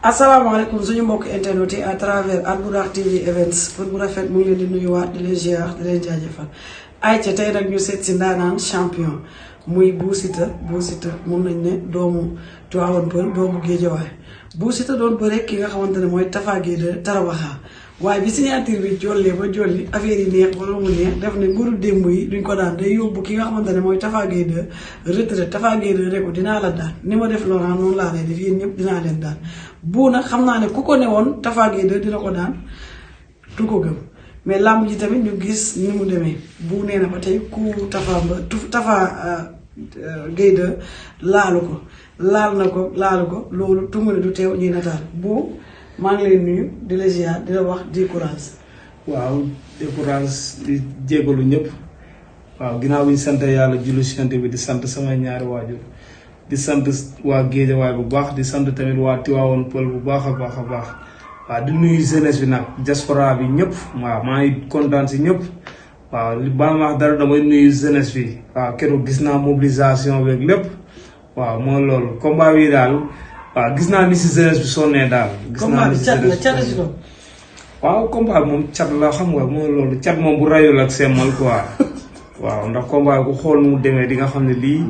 asalaamaaleykum suñu mbokk internet yi à travers Albourakh TV Events pour bu rafet mu ngi leen di nuyuwaat di leen ziar di leen jaajëfal ayca tey nag ñu seet si ndaanaan champion muy Bou Siteu mun nañ ne doomu Tivaouane Peulh doomu Guédiawaye Bou Siteu doon bëre ki nga xamante ne mooy Tapha Guèye de Tarawaxa waaye bi signature bi jollee ba jolli affaire yi neex wala mu neex def ne mburu démb yi duñ ko daan day yóbbu ki nga xamante ne mooy Tapha Guèye de retraite Tapha Guèye de reko dinaa la daan ni ma def Laurent noonu laa lay def yéen ñëpp dinaa leen daan Bou nag xam naa ne ku ko ne woon Tapha Guèye de dina ko daan du ko gëm mais làmb ji tamit ñu gis ni mu demee Bou nee na ba tey ku Tapha Guèye de laal na ko loolu tungu ne du teew ñuy nataal Bou maa ngi lay nuyu di la ziar di la wax di courage. waaw di courage di jégalu ñëpp waaw ginnaaw bi ñu sant yàlla julli si bi di sant samay ñaari waajur di sant waa Guédiawaye bu baax di sant tamit waa Tivaouane Peulh bu baax a baax waaw di nuyu jeunesse bi nag diaspora bi ñëpp waaw maa ngi kontaan si ñëpp waaw li ba ma wax dara damay nuyu jeunesse bi waaw keroog gis naa mobilisation beeg lépp waaw moo loolu combat bi daal. waaw gis naa ni si jeunesse bi sonnee daal. gis naa ni si jeunesse bi waaw combat bi moom cat la xam nga mooy loolu cat moom bu rayul ak semmal quoi waaw ndax combat bi ku xool nu mu demee di nga xam ne lii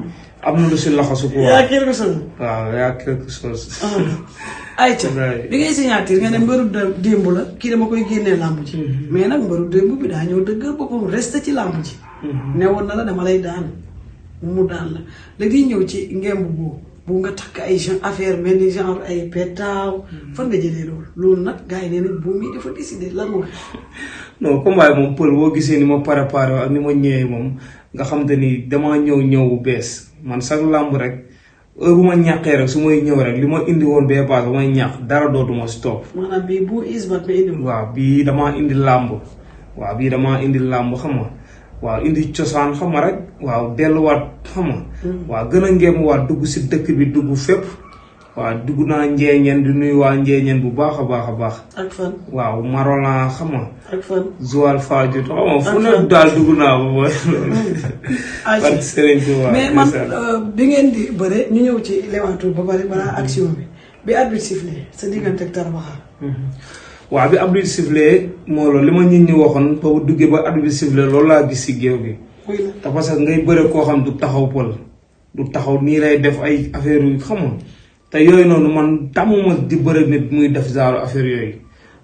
am na lu si laxasu quoi. yaa quelque chose. waaw yaa quelque chose. ayca bi ngay signature nga ne mbëru démb la kii dama koy génnee làmb ji. mais nag mbëru démb bi daa ñëw dëgg boppam resté ci làmb ji. ne woon na la dama lay daan mu daan la léegi ñëw ci ngemb boobu. bu nga takk ay affaire mel ni genre ay pétaaw fan nga jëlee loolu nag gars yi nee nañ Bou mii dafa décidé lan mooy. non combat moom Peulh boo gisee ni ma préparé ak ni ma ñëwee moom nga xam te ni damaa ñëw bu bees man sax làmb rek heure bu ma ñàqee rek su may ñëw rek li ma indi woon bee paase ba may ñàq dara dootuma si topp. maanaam bii Bou isbat nga indi. waaw bii damaa indi làmb xam nga. waaw indi cosaan xam nga rek waaw delluwaat xam nga. waaw gën a ngéem waat dugg si dëkk bi dugg fépp. waaw dugg naa Njeeñeen di nuyu waa Njeeñeen bu baax a baax. ak fan. waaw Marolan xam nga. ak fan. Joal Fadiouth xam nga fu ne daal dugg naa ba mooy. ak Serigne Touba mais man bi ngeen di bëre ñu ñëw ci lewaatu ba pare balaa action bi arbitre sifflé sa diggante ak Tarawaxa. waaw bi arbitre sifflé moo loolu li ma nit ñi waxoon ba duggee ba arbitre sifflé loolu laa gis si géew bi. te parce que ngay bëre koo xam du taxaw pël du taxaw nii lay def ay affaire yu xam te yooyu noonu man tàmmuma di bëre nit muy def genre affaire yooyu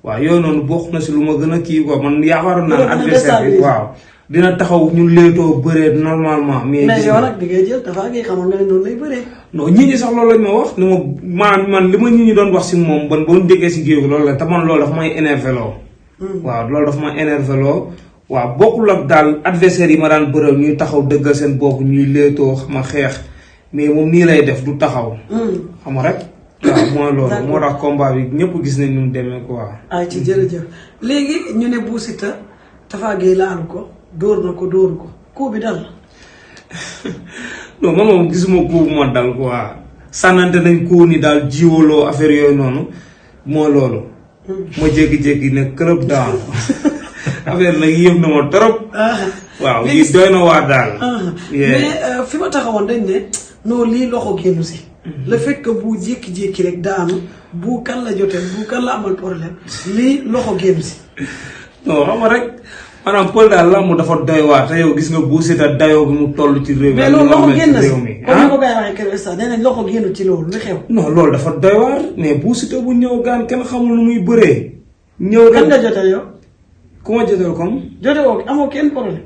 waaw yooyu noonu bokk na si lu ma gën a kii quoi man yaakaaroon naa adversaire bi waaw dina taxaw ñu leetoo bëree normalement. mais yow nag di ngay jël Tapha Guèye xamoon nga ne noonu lay bëree. non ñii ñi sax loolu lañ ma wax ni ma man li ma ñii ñi doon wax si moom ban boo déggee si géew loolu la te man loolu dafa may énervé loo. waaw loolu dafa may énervé loo. waaw bokkul ak daal adversaire yi ma daan bëral ñuy taxaw dëggal seen bopp ñuy leetoo xam nga xeex mais moom nii lay def du taxaw. xam nga rek. waaw mooy loolu moo tax combat bi ñëpp gis nañ ni mu demee quoi. ay ci jërëjëf léegi ñu ne Bou Siteu Tapha Guèye laalu ko dóor na ko dóoru ko coup bi dal. non man moom gisuma coup bu ma dal quoi sànnante nañ ko ni daal jiwaloo affaire yooyu noonu moo loolu. ma jékki-jékki ne club daal affaire nag yëpp na ma trop. waaw lii doy na waar daal. mais fi ma taxawoon dañ ne non lii loxo génnu si. le fait que Bou jékki-jékki rek daanu Bou kan la jotee Bou kan la amal problème lii loxo génnu si. non xam nga rek. maanaam Peulh daal làmb dafa doy waar te yow gis nga Bou Siteu dayoo bi mu toll ci réew mi. mais loolu loxo génn si comme ni ko gars yi waxee keroog sax nee nañ loxo génn ci loolu lu xew. non loolu dafa doy waar mais Bou Siteu bu ñëw gaan kenn xamul nu muy bëree. ñëw rek kan nga jotee yow. ku ma jotee comme. jote woo amoo kenn problème.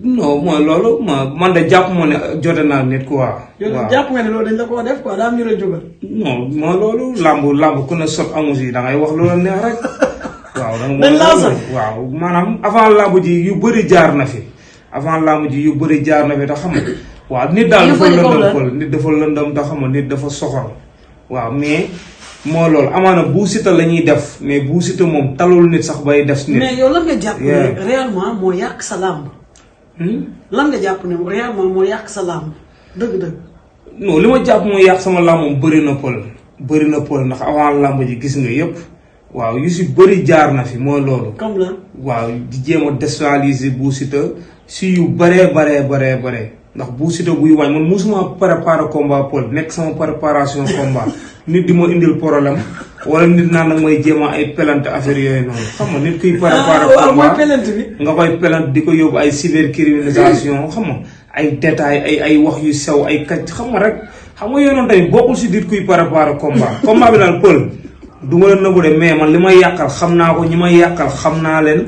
non mooy loolu man de jàpp ma ne jote naa nit quoi. waaw jàpp nga ne loolu dañ la koo def quoi daa am ñu la jógal. non mooy loolu làmb ku ne sot amu si da ngay wax lu la neex rek. waaw dañ laa sax waaw maanaam avant lamb ji yu bëri jaar na fi te xam nga waaw nit daal dafa lëndëm pël nit dafa lëndëm te xam nga nit dafa soxor waaw mais moo loolu amaana Bou Siteu la ñuy def mais Bou Siteu moom talul nit sax bay def nit. mais yow lan nga jàpp ne réellement moo yàq sa làmb. lan nga jàpp ne réellement moo yàq sa làmb dëgg-dëgg. non li ma jàpp moo yàq sama làmb moom bëri na pël ndax avant làmb ji gis nga yëpp. waaw yu si bëri jaar na fi mooy loolu. comme la. waaw di jéem a déstabiliser Bou Siteu si yu bëree ndax Bou Siteu buy wañ man musuma préparer combat Peulh nekk sama préparation combat nit di ma indil problème wala nit naan nag may jéem ay pelante affaire yooyu noonu xam nga nit kuy préparer combat nga koy pelante di ko yóbbu ay cybercriminalisation xam nga ay détails ay wax yu sew ay kàcc xam nga rek xam nga yooyu noonu tamit bokkul si nit kuy préparer combat bi daal pël du ma la nëbbu de mais man li may yàqal xam naa ko ñi may yàqal xam naa leen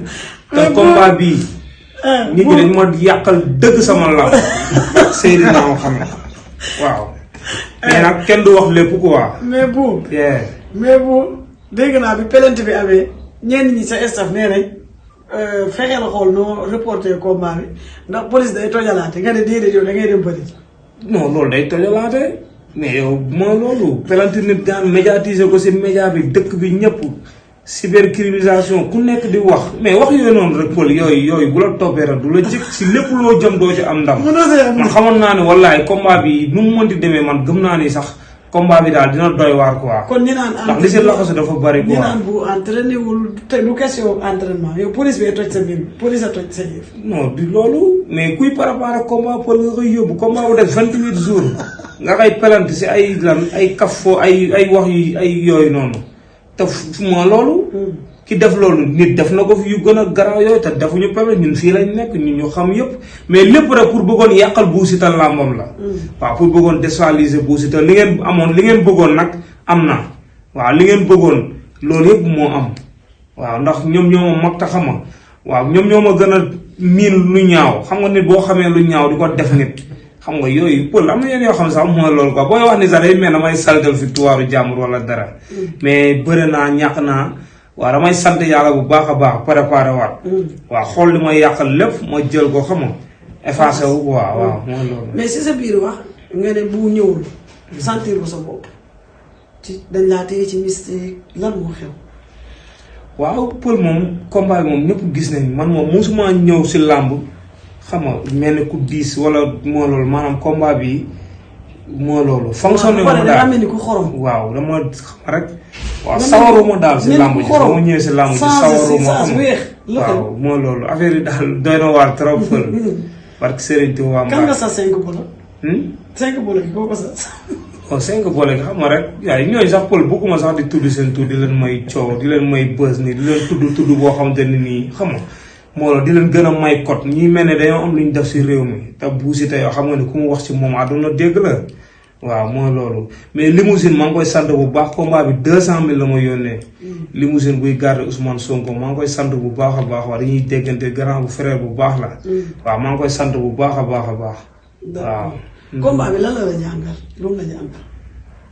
te combat bii nit ñi dañ ma yàqal dëgg sama lam Seydina ma xam ne waaw mais nag kenn du wax lépp quoi mais bu dégg naa bi pelante bi amee ñenn ñi sa staff nee nañ fexeel xool noo reporté combat bi ndax police day tojalaate nga ne déedéet yow da ngay dem bëri non loolu day tojalaate mais yow moo loolu pelante nit daan médiatiser ko si média bi dëkk bi ñëpp cybercriminalisation ku nekk di wax mais wax yooyu noonu rek pël yooyu bu la toppee rek du la jëkk si lépp loo jëm doo ci am ndam man xamoon naa ne wallaay combat bi nu mu mënti demee man gëm naa ni sax combat bi daal dina doy waar quoi kon ñu naan ndax li si loxo si dafa bari quoi ñu naan bu entraîné wul te du question entraînement yow police bi toj sa mbir police a toj sa yëf non du loolu mais kuy préparer combat pël nga koy yóbbu combat bu def 28 jours nga koy pelante si ay lan ay kafo ay wax yu ay yooyu noonu te moo loolu ki def loolu nit def na ko fi yu gën a garaaw yooyu te defuñu peme ñun fii lañ nekk ñun ñu xam yëpp mais lépp rek pour bëggoon yàqal Bou Siteu làmbam la waaw pour bëggoon déstabiliser Bou Siteu li ngeen bëggoon nag am na waaw li ngeen bëggoon loolu yëpp moo am waaw ndax ñoom ñoo ma mag ta xama waaw ñoom ñoo ma gën a miin lu ñaaw xam nga nit boo xamee lu ñaaw di ko def nit xam nga yooyu pël am na yéen yoo xam ne sax mooy loolu quoi booy wax ni sax day mel damay salgal victoire jàmbur wala dara mais bëri naa ñàkk naa waaw damay sant yàlla bu baax a baax préparé waat waaw xool li may yàqal lépp ma jël ko xam nga effacé wu quoi waaw mooy loolu mais si sa biir wax nga ne bu ñëwul sentir ko sa bopp ci dañ laa téye ci mystique lan moo xew waaw pël moom combat bi moom ñëpp gis nañ man moom mosuma ñëw si làmb xam nga mel ni ku diis wala moo loolu maanaam combat bi moo loolu fonctionné ma daal mel ni ku xorom waaw dama xam rek waaw sawaruma daal si làmb ji ba ma ñëwee si làmb ji sawaruma xam waaw moo loolu affaire yi daal doy na waar trop fël parce que Serigne Touba kan nga sa 5 bolo 5 bolo gi boo ko sa waaw 5 bolo gi xam nga rek yaay ñooñu sax pël bëgguma sax di tudd seen tur di leen may coow di leen may bës ni di leen tudd boo xamante ne nii xam nga moo la di leen gën a may code ñi mel ne dañoo am lu ñu def si réew mi te Bou Siteu yoo xam nga ne ku mu wax ci moom àdduna dégg la waaw mooy loolu mais limousine maa ngi koy sant bu baax combat bi 200 000 la ma yónnee limousine buy garder Ousmane Sonko maa ngi koy sant bu baax a baax waaw dañuy déggante grand bu frère bu baax la waaw maa ngi koy sant bu baax a baax a baax waaw combat bi lan la jàngal lu la jàngal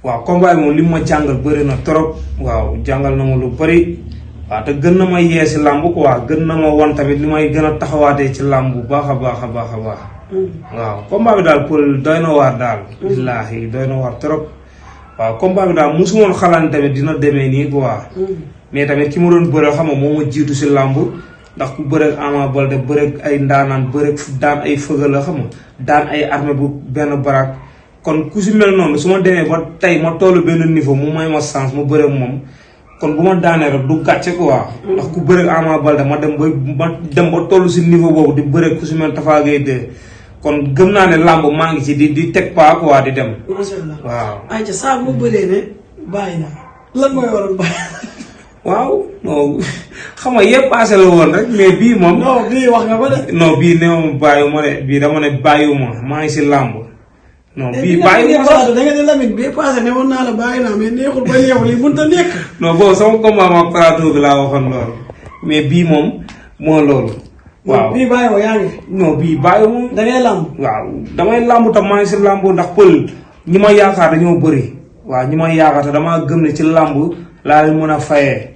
waaw combat bi moom li ma jàngal bëri na trop waaw jàngal na ma lu bëri waaw te gën na ma yee si làmb quoi gën na ma won tamit li may gën a taxawaatee ci làmb bu baax a baax a baax a baax waaw combat bi daal pël doy na waar daal billaahi doy na waar trop waaw combat bi daal mosu woon xalaat tamit dina demee nii quoi mais tamit ki ma doon bëre xam nga moo ma jiitu si làmb ndax ku bëreeg Ama Baldé bëreeg ay ndaanaan bëreeg daan ay fëgal la xam nga daan ay armée bu benn barak kon ku si mel noonu su ma demee ba tey ma tollu benn niveau mu may ma chance ma bëreeg moom kon bu ma daanee rek du gàcce quoi ndax ku bëreeg Ama Baldé ma dem ba toll si niveau boobu di bëreeg ku si mel Tapha Gueye 2 kon gëm naa ne làmb maa ngi ci di teg pas quoi di dem. macha allah waaw. ayca saa bu bëree ne bàyyi na lan mooy waral bàyyi. waaw non xam nga yëpp passé la woon rek mais bii moom. non bii wax nga ko de. non bii néew ma bàyyiwuma de bii dama ne bàyyiwuma maa ngi si làmb. non bii bàyyiwuma sax da nga ne Lamine bii passé ne woon naa la bàyyi naa mais neexul ba neexul yi mënut a nekk. non boobu sama combat ma plateau bi laa waxoon loolu mais bii moom moo loolu. waaw bii bàyyiwoo yaa ngi. non bii bàyyiwuma. da ngay làmb. waaw damay làmb tam maa ngi si làmb ndax pël ñi ma yaakaar dañoo bëri. waaw ñi ma yaakaar te damaa gëm ne ci làmb laa leen mën a fayee.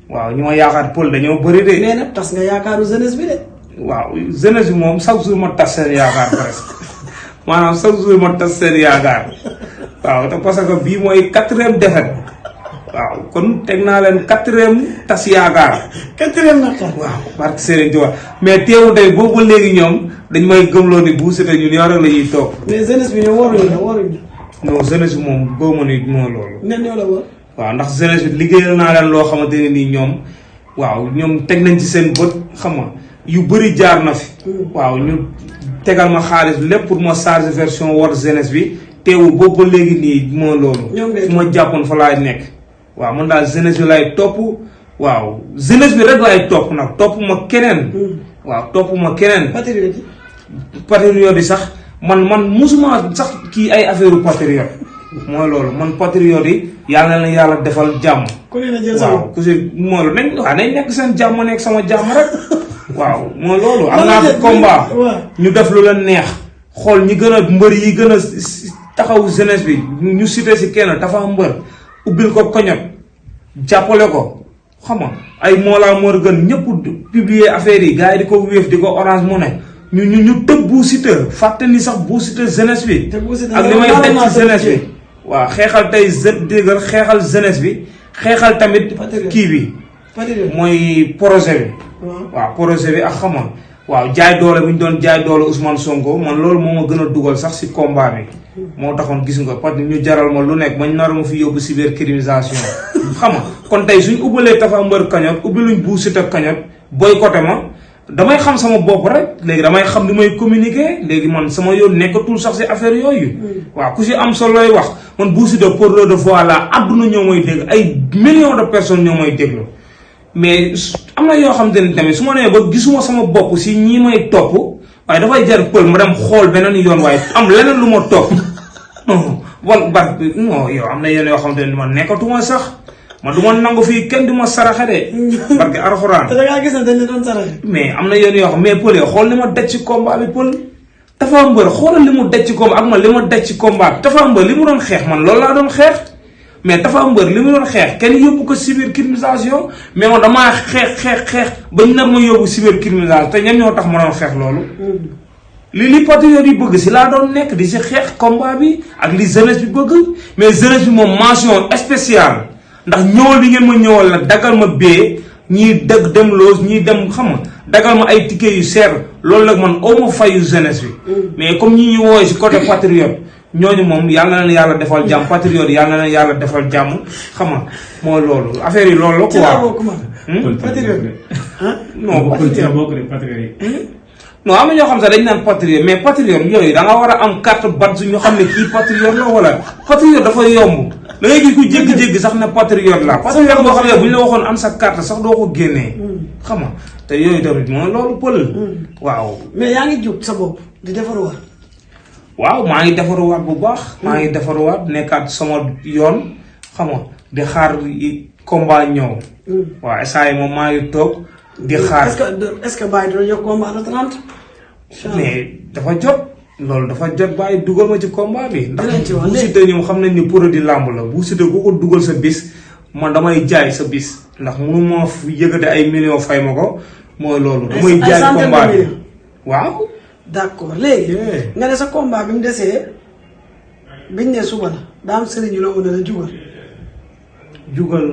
waaw ñi ma yaakaar pël dañoo bëri de. mais nag tas nga yaakaaru jeunesse bi de. waaw jeunesse bi moom chaque jour ma tas seen yaakaar presque maanaam chaque jour ma tas seen yaakaar waaw te parce que bii mooy 4e défaite waaw kon teg naa leen 4e tas yaakaar. 4e naqar. waaw barke Serigne Touba mais teewul tey boobu ba léegi ñoom dañ may gëmloo ni Bou Siteu ñun yow rek la ñuy toog. mais jeunesse bi ñoom waruñu la waruñu la. non jeunesse bi moom boo ma ni moo loolu. nen ñoo la war. waaw ndax jeunesse bi liggéeyal naa leen loo xamante ne nii ñoom waaw ñoom teg nañ ci seen bët xam nga yu bëri jaar na fi. waaw ñu tegal ma xaalis lépp pour ma charge version war jeunesse bi teewul boobu ba léegi nii moo loolu. ñoom fu ma jàppoon fa laay nekk. waaw man daal jeunesse bi laay topp waaw jeunesse bi rek laay topp nag topp ma keneen. waaw topp ma keneen. patriote yi sax man musuma sax kii ay affaire patriote mooy loolu man patriote yi yàlla na yàlla defal jàmm. waaw ku si mooy loolu nañ nekk seen jàmm nekk sama jàmm rek. waaw mooy loolu am naa fi combat ñu def lu leen neex xool ñi gën a mbër yi gën a taxaw jeunesse bi ñu cité si kenn dafa mbër ubbil ko koñot jàppale ko xam nga ay Mollah Morgun ñëpp publier affaire yi gars yi di ko wéef di ko Orange Money ñu tëb Bou Siteu fàtte ni sax Bou Siteu jeunesse bi ak li may daj ci jeunesse bi waaw xeexal tey déggal xeexal jeunesse bi xeexal tamit kii bi mooy projet bi waaw projet bi ak xama waaw jaay doole bu ñu doon jaay doole Ousmane Sonko man loolu moo ma gën a dugal sax si combat bi moo taxoon gis nga parce que ñu jaral ma lu nekk bañ nar ma fi yóbbu cybercriminalisation xam nga kon tey suñ ubbalee Tapha Mbeur cagnotte ubbi luñ Bou Siteu cagnotte boycotté ma damay xam sama bopp rek léegi damay xam li may communiquer léegi man sama yoon nekkatul sax si affaire yooyu waaw ku si am solo looy wax man Bou Siteu porteur de voix la àdduna ñoo may dégg ay millions de personnes ñoo may déglu mais am na yoo xam te ne tamit su ma nee ba gisuma sama bopp si ñii may topp waaye dafay jar pël ma dem xool beneen yoon waaye am leneen lu ma topp non non yow am na yenn yoo xam te ne man nekkatuma sax man du ma nangu fii kenn du ma saraxe de parce que alxuraan. te da ngaa gis ne dañ la doon saraxe. mais am na yenn yoo xam mais pël xool li ma daj ci combat bi pël Tapha Mbeur xoolal li mu daj ci combat ak man li ma daj ci combat Tapha Mbeur li mu doon xeex man loolu laa doon xeex. mais Tapha Mbeur li mu doon xeex kenn yóbbu ko cybercriminalisation mais man damaa xeex bañ nar ma yóbbu cybercriminalisation te ñan ñoo tax ma doon xeex loolu. li patriote yi bëgg si laa doon nekk di si xeex combat bi ak li jeunesse bi bëgg mais jeunesse bi moom mention spéciale ndax ñëwal bi ngeen ma ñëwal la dagal ma bee ñii dëgg dem loos ñii dem xam nga dagal ma ay ticket yu seer loolu nag man aw ma fayu jeunesse bi. mais comme ñi ñu woowee si côté patriote. ñooñu moom yàlla na leen yàlla defal jàmm patriote yàlla na leen yàlla defal jàmm xam nga mooy loolu affaire yi loolu la quoi. patriote non non am na ñoo xam sax dañ naan patriote mais patriote yooyu da nga war a am carte badge ñu xam ne kii patriote la wala patriote dafa yomb da ngay gis ku jéggi-jéggi sax ne patriote la patriote boo xam ne bu ñu la waxoon am sa carte sax doo ko génnee xam nga te yooyu tamit mooy loolu pël waaw mais yaa ngi jóg sa bopp di defaruwaat waaw maa ngi defaruwaat bu baax maa ngi defaruwaat nekkaat sama yoon xam nga di xaar combat ñëw waaw instant yi moom maa ngi toog di xaar est-ce que bàyyi doon yokk combat la 30 mais dafa jot loolu dafa jot bàyyi dugal ma ci combat bi ndax Bou Siteu ñoom xam nañ ni produit làmb la Bou Siteu ku ko dugal sa bis man damay jaay sa bis ndax mënuma yëgate ay millions fay ma ko mooy loolu damay jaay combat bi waaw d'accord léegi nga ne sa combat bi mu desee biñ ne suba la daa am sëriñ yu la woon la jugal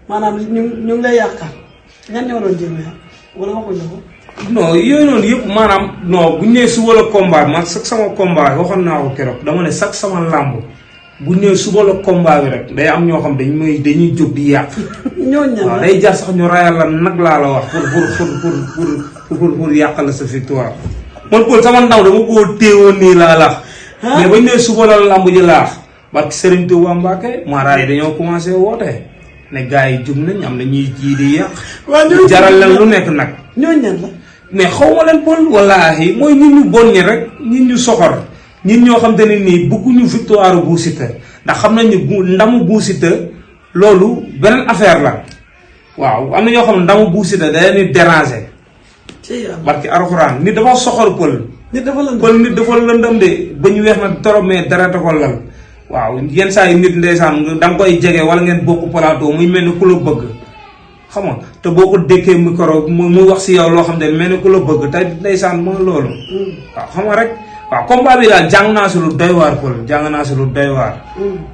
maanaam ñu ngi lay yàqal ñan ñoo doon jéem a wala waxuñ la ko non yooyu noonu yëpp maanaam non buñ nee suba la combat man sax sama combat waxoon naa ko keroog dama ne sax sama làmb buñ nee suba la combat bi rek day am ñoo xam dañuy jóg di yàq ñooñu waaw day jar sax ñu rayal la nag laa la wax pour yàqal la sa victoire man Paul sama ndaw dama koo téewoon nii laa laax mais bañ nee suba la làmb ji laax barke Serigne Touba Mbacké maaraay dañoo commencé woote ne gars yi jug nañ am na ñuy ji di yàq jaral leen lu nekk nag ñooñu ñan la mais xaw ma leen Paul wallaahi mooy nit ñu bon ñi rek nit ñu soxor nit ñoo xam te ne nii bëgguñu victoire Bou Siteu ndax xam nañ ni ndamu Bou Siteu loolu beneen affaire la waaw am na ñoo xam ne ndamu Bou Siteu da leen di déranger barki alxuraan nit dafa soxor pël nit dafa lëndëm de ba ñu weex na trop mais dara ko lal waaw yenn saa yi nit ndeysaan da nga koy jege wala ngeen bokk plateau muy mel ni ku la bëgg xam nga te boo ko dékkee micro mu wax si yow loo xam ne mel ni ku la bëgg te ndeysaan mooy loolu waaw xam nga rek waaw combat bi daal jàng naa si lu doy waar pël jàng naa si lu doy waar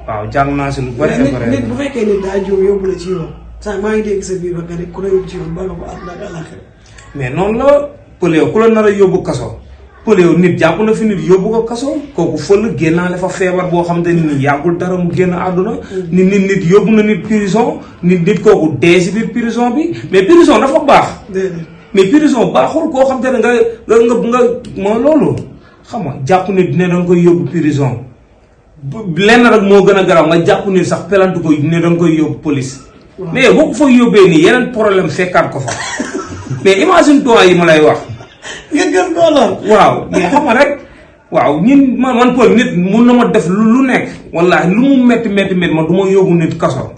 waaw jàng naa si lu bëri nit bu fekkee nit daa jóg yóbbu la ci yoon sax maa ngi dégg sa biir ba nga ne ku la yóbbu ci yoon ba nga ko àdduna ak àllaaxira mais noonu la pël ku la nar a yóbbu kaso pël nit jàpp na fi nit yóbbu ko kaso kooku fël génnaale fa feebar boo xam te ne nii yàggul dara mu génn àdduna nit yóbbu na nit prison nit kooku dee si biir prison bi mais prison dafa baax mais prison baaxul koo xam te ne nga mooy loolu xam nga jàpp nit ne da nga koy yóbbu prison lenn rek moo gën a garaaw nga jàpp ni sax pelantu ko ne da nga koy yóbbu police. mais boo ko fa yóbbee nii yeneen problème fekkaat ko fa mais imagine toi yi ma lay wax. nga gën koo lool. waaw mais xam nga rek waaw ñun man Paul nit mun na ma def lu nekk wallaahi lu mu métti ma du ma yóbbu nit kaso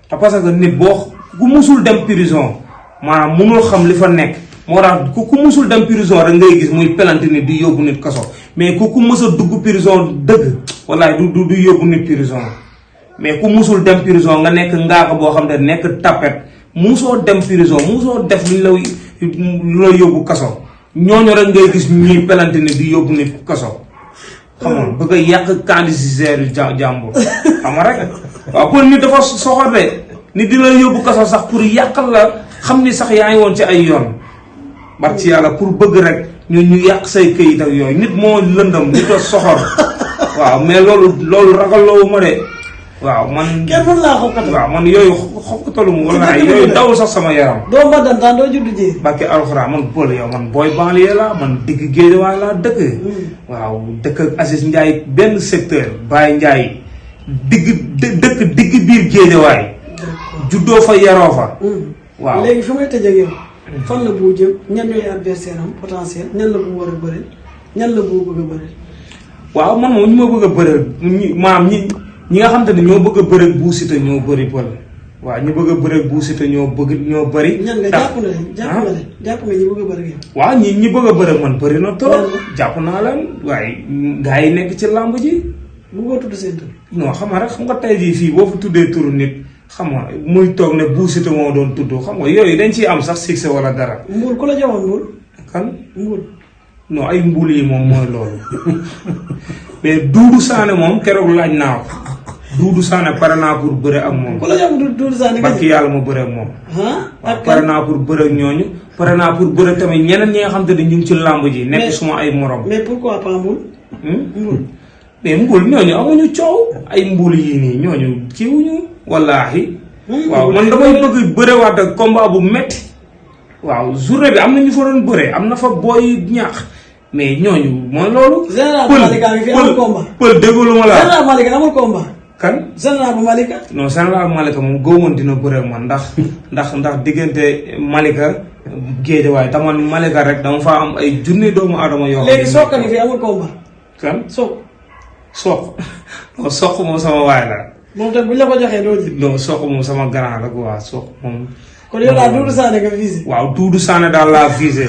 te parce que nit boo ku musul dem prison maanaam munul xam li fa nekk moo tax ku musul dem prison rek ngay gis muy pelante nit di yóbbu nit kaso mais ku mës a dugg prison dëgg wallaahi du yóbbu nit prison mais ku musul dem prison nga nekk ngaaka boo xam ne nekk tapet musoo dem prison musoo def lu la yóbbu kaso ñooñu rek ngay gis ñuy pelante nit di yóbbu nit kaso xam nga bëgg a yàq candidature jàmbur xam nga rek waaw kon nit dafa soxor de nit di la yóbbu kaso sax pour yàqal la xam ni sax yaa ngi woon ci ay yoon bat ci yàlla pour bëgg rek ñu yàq say këyit ak yooyu nit moo lëndam nit a soxor waaw mais loolu ragaloo ma de waaw man. kenn mën laa xokkatal. waaw man yooyu xokkatalu mu wala yooyu dawul sax sama yaram. doo mbadantaan doo juddu jéer. bàkke alxuraan man Paul yow man booy banlieue la man digg Géejawaay laa dëkk. waaw dëkk ak Aziz Ndiaye benn secteur Baye Ndiaye dëkk digg biir Géejawaay. juddoo fa yaroo fa. waaw léegi fi may tëj ak yow. fan la bu jëm ñan ñooy adversaire am potentiel ñan la bu war a bëri ñan la bu bëgg a bëri. waaw man moom ñu ma bëgg a bëri maam ñi nga xam te ne ñoo bëgg a bëri Bou Siteu ñoo bëri Paul waaw ñu bëgg a bëri Bou Siteu ñoo bëri. ñan nga jàpp na leen jàpp nga ñi bëgg a bëri. waaw ñi bëgg a bëri man bëri na trop. jàpp naa leen waaye gars yi nekk ci làmb ji. bu ko tudd seen tur. non xam nga rek xam nga tey jii fii boo fa tuddee turu nit xam nga muy toog ne Bou Siteu moo doon tudd xam nga yooyu dañ ciy am sax succès wala dara. Mboul ku la joxoon Mboul. kan Mboul. non ay Mboul yi moom mooy loolu mais Doudou Sané moom keroog laaj naa ko. Doudou Sané pare naa pour bëre ak moom. ku la jox Doudou Sané nga barki yàlla ma bëre ak moom. ak pare naa pour bëre ak ñooñu. pare naa pour bëre tamit ñeneen ñi nga xam te ne ñu ngi ci làmb ji. nekk suma ay morom. mais pourquoi pas Mboul. Mboul. mais Mboul ñooñu amuñu coow ay Mboul yii nii ñooñu kiiwuñu wallaahi. waaw man damay bëgg bërewaat ak combat bu métti. waaw journée bi am na ñu fa doon bëre am na fa booy ñaax. mais ñooñu mooy loolu. général bu Malika ngi fi amul combat. pël déglu ma la. général Malika amul combat. kan général bu Malika. non général Malika moom góoboon dina bëre ak man ndax diggante Malika Géejawaay te man Malika rek dama fa am ay junni doomu aadama yoo. léegi Sokka ngi fi amul combat. kan Sokk. non Sokk moom sama waay la. moom tamit bu ñu la ko joxee doo ji. non Sokk moom sama grand la quoi Sokk moom. kon yow daal Doudou Sané nga visé. waaw Doudou Sané daal laa visé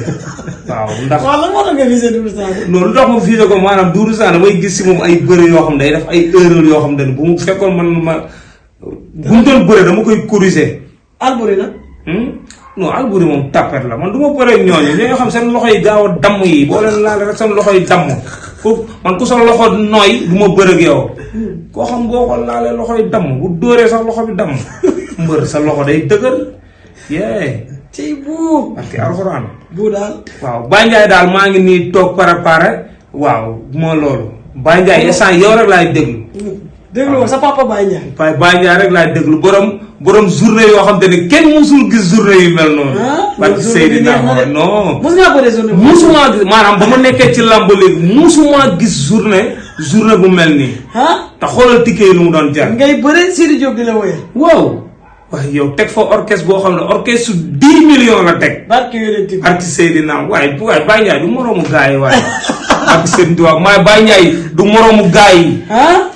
waaw ndax. waaw lan moo tax nga visé Doudou Sané. non lu tax ma visé ko maanaam Doudou Sané may gis si moom ay bëre yoo xam ne day def ay erreur yoo xam ne bu mu fekkoon man bu mu doon bëre dama koy corriger. Albouri nag. non Albouri moom tapet la man du ma bëre ñooñu ñoo xam seen loxo yi gaaw a damm yi boo leen laal rek seen loxo yi damm foofu man ku sa loxo nooy du ma bëre ak yow. koo xam boo ko laalee loxo yi damm bu dóoree sax loxo bi damm mbër sa loxo day dëgër. yee. ci bu. parce que alxuraan. bu daal. waaw Baye Ndiaye daal maa ngi nii toog préparé. waaw moo loolu. Baye Ndiaye instant yow rek laay déglu. déglu sa papa Baye Ndiaye. Baye Ndiaye rek laay déglu borom journée yoo xam te ne kenn musul gis journée yu mel noonu. parce que Seydina non. mos ngaa bëre journée bu. musuma gis maanaam ba ma nekkee ci làmb léegi musuma gis journée bu mel nii. te xoolal ticket yi lu mu doon jar. ngay bëre Sidi Diop di la woyal. waaw. waaye yow teg fa orchestre boo xam ne orchestre su 10 millions la teg. barke yonent bi. barke Seydina waaye Baye Ndiaye du moroomu gaa yi waaye. barke Seydina Touba maay Baye Ndiaye du moroomu gaa yi.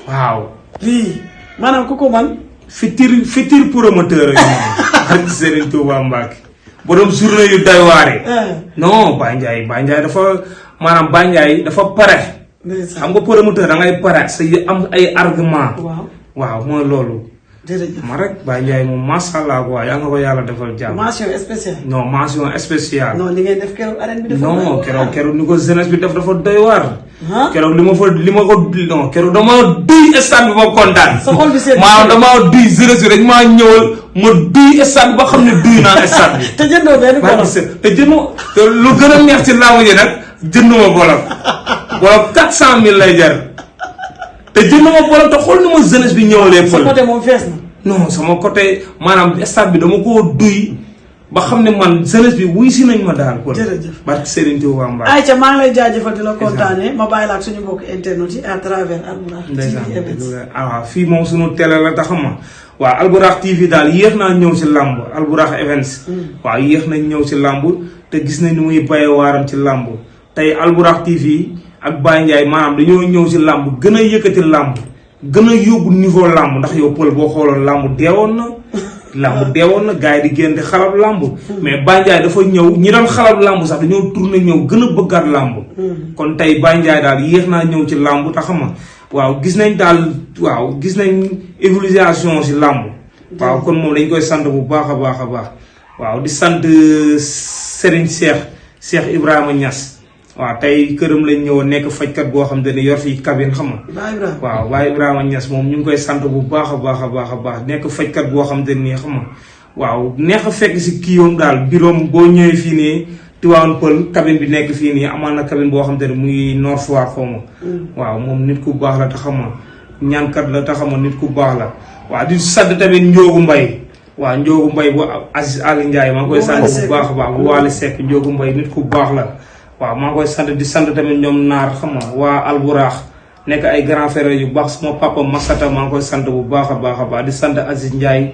waaw. lii maanaam ku ko man. futur promoteur yi. barke Seydina Touba Mbacke. borom journée yu doy waare. non Baye Ndiaye dafa maanaam Baye Ndiaye dafa pare. xam nga promoteur da ngay pare sa am ay argument. waaw mooy loolu. jërëjëf ma rek Baye Ndiaye moom macha allah quoi yaa nga ko yàlla defal jàmm. mention spéciale. non mention spéciale. non li ngay def keroog arène bi dafa. non keroog ni ko jeunesse bi def dafa doy waar. keroog keroog dama duy stade bi ba kontaan. sa xol bi seet maanaam damaa duy jeunesse bi dañ maa ñëwal ma duy stade bi ba xam ne duy naa stade bi. te jëndoo benn bolok te lu gën a neex ci laamu ji nag jënduma bolok 400000 lay jar. te jënd ma bolok te xool ni ma jeunesse bi ñëwalee. sa côté moom fees na. non sama côté maanaam stade bi dama koo duy ba xam ne man jeunesse bi wuy si nañ ma daal kon jërëjëf barke Serigne Touba Mbaye ayca maa ngi lay jaajëfal di la kontaane ma bàyyi la ak suñu mbokk internet yi à travers Albourakh TV Events waaw fii moom suñu télé la tax ma waaw Albourakh TV daal yéex naa ñëw ci làmb Albourakh Events waaw yéex nañ ñëw ci làmb te gis nañ ni muy baye waaram ci làmb tey Albourakh TV ak Baye Ndiaye maanaam dañoo ñëw ci làmb gën a yëkkati làmb gën a yóbbu niveau làmb ndax yow pël boo xooloon làmb deewoon na làmb deewoon na gars yi di génn di xalab làmb mais Baye Ndiaye dafa ñëw ñi doon xalab làmb sax dañoo tourné ñëw gën a bëggaat làmb kon tey Baye Ndiaye daal yéex naa ñëw ci làmb tax ma waaw gis nañ daal waaw gis nañ évolution ci làmb waaw kon moom dañ koy sant bu baax a baax a baax waaw di sant Serigne Cheikh Ibrahima Niass waaw tey këram lañ ñëw nekk fajkat boo xam te ne yor fii cabine xam nga waaw Baye Ibrahima Niass moom ñu ngi koy sant bu baax a baax a baax a baax nekk fajkat boo xam te ne xam nga waaw neex a fekk si kiiwam daal biroom boo ñëwee fii nii Tivaouane Peulh cabine bi nekk fii nii amaan na cabine boo xam te ne muy Nord Foire xaw ma waaw moom nit ku baax la te xam nga ñaankat la te xam nga nit ku baax la waaw di sant tamit Ndiogu Mbaye waaw Ndiogu Mbaye bu Aziz Ali Ndiaye maa ngi koy sant bu baax a baax bu Waly Seck Ndiogu Mbaye nit ku baax la waaw maa ngi koy sant di sant tamit ñoom naar xam nga waa Albourakh nekk ay grand frère yu baax sama papa Massata maa ngi koy sant bu baax a baax a baax di sant Aziz Ndiaye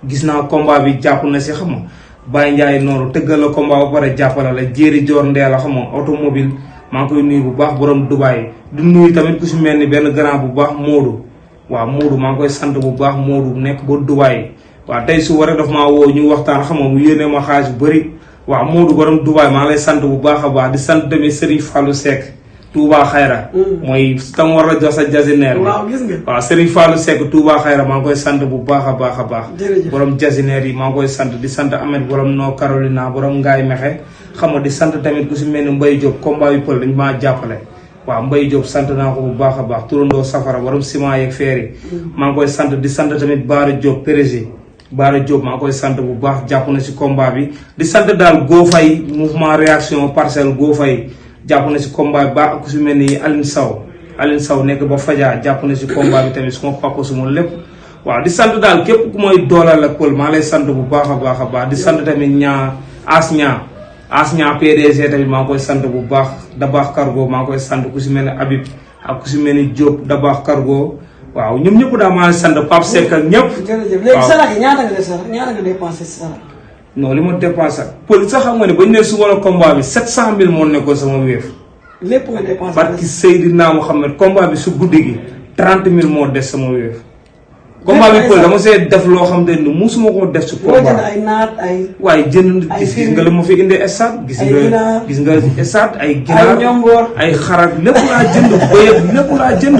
gis naa combat bi jàpp na si xam nga Baye Ndiaye noonu tëggal la combat ba pare jàppale la jéeri joor ndee la xam nga automobile maa ngi koy nuyu bu baax borom Dubaay di nuyu tamit ku si mel ni benn grand bu baax Modou waaw Modou maa ngi koy sant bu baax Modou nekk ba Dubaay waaw tey su waree daf maa woo ñu waxtaan xam nga mu yéene ma xaalis bu bëri waaw Modou borom Dubaay maa ngi lay sant bu baax a baax di sant tamit Serigne Fallou Seck Touba Xayra mooy tam war a jox sa jasineer bi waaw gis nga waaw Serigne Fallou Seck Touba Xayra maa ngi koy sant bu baax a baax a baax borom jasineer yi maa ngi koy sant di sant Ahmed borom Noo Carolina borom Ngaay Mexe xam nga di sant tamit ku si mel ni Mbaye Diop combat yu pël dañ maa jàppale waaw Mbaye Diop sant naa ko bu baax a baax turandoo safara borom ciment yeeg feer yi maa ngi koy sant di sant tamit Baara Diop Pérési Baara Diop maa ngi koy sant bu baax jàpp na si combat bi di sant daal Go Faye mouvement réaction parcelle Go Faye jàpp na si combat bi baax ak ku si mel ni Aline Sow nekk ba Fadia jàpp na si combat bi tamit suma papa suma lépp waaw di sant daal képp ku mooy doolal ak pël maa lay sant bu baax a baax a baax di sant tamit Asña PDG tamit maa ngi koy sant bu baax Dabaax Cargo maa ngi koy sant ku si mel ni Habib ak ku si mel ni Diop Dabaax Cargo waaw ñoom ñëpp daal maa ngi sant Pape Seck ak ñëpp. jërëjëf léegi salax yi ñaata nga def salax ñaata nga dépensé si salax. non li ma dépensé pël sax xam nga ne bañ ne suba la combat bi 700000 moo nekkoon sama wéef. lépp nga dépensé. barki Seydina Mohamed combat bi su guddi gi 30000 moo des sama wéef. combat bi pël dama see def loo xam te ni musuma koo def si combat jënd ay naat ay. waaye jënd gis nga la ma fi indi stade gis nga stade ay ginaar ay ñomboor ay xarak lépp laa jënd bëyëb lépp laa jënd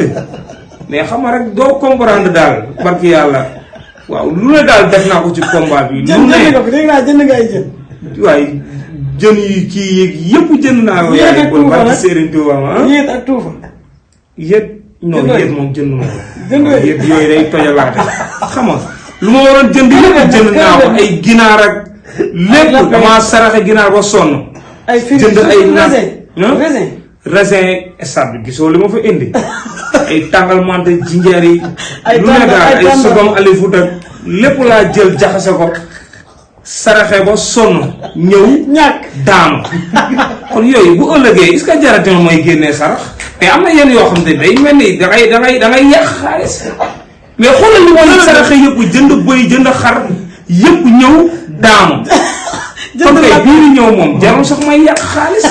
mais xam nga rek doo comprendre daal barki yàlla waaw lu ne daal def naa ko ci combat bi. lu ne jënd nga ay jën. waaye jën yi kii yeeg yëpp jënd naa ko. yéet ak tuufa barki Serigne Touba ah. yéet ak tuufa. yéet non yéet moom jënd ma ko. jëndoo yéet yooyu day tojalaate xam nga lu ma waroon jënd yëpp jënd naa ko ay ginaar ak lépp damaa saraxe ginaar ba sonn. ay jënd ay raisin raisin stade bi gisoo li ma fa indi ay tàngal mante jinjeer yi ay lu ne daal ay sogom alifut ak lépp laa jël jaxase ko saraxe ba sonn ñëw ñàkk daanu kon yooyu bu ëllëgee est-ce que jarate na mooy génnee sarax mais am na yenn yoo xam ne day mel ni dangay yàq xaalis mais xoolal li ma saraxe yëpp jënd bëy jënd xar yëpp ñëw daanu kon kay bii di ñëw moom jarul sax may yàq xaalis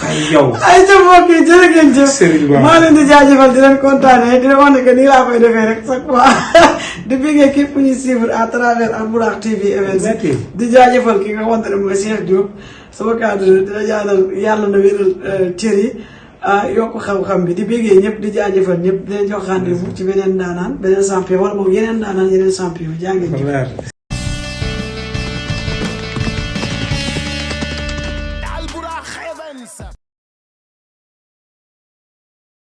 ay yow ay jëf mbokk yi jërë ngeen jëf maa leen di jaajëfal di leen kontaane di leen wax ne que nii laa koy defee rek chaque fois di bëggee képp ku ñuy suivre à travers Albourakh TV Events di jaajëfal ki nga xamante ne mooy Cheikh Diop sama cadre dina ñaanal yàlla na wéral cër yi yokk xam-xam bi di bëggee ñëpp di jaajëfal ñëpp di leen jox rendez-vous ci beneen daanaan beneen champion wala moom yeneen daanaan yeneen champion jaa ngeen jëf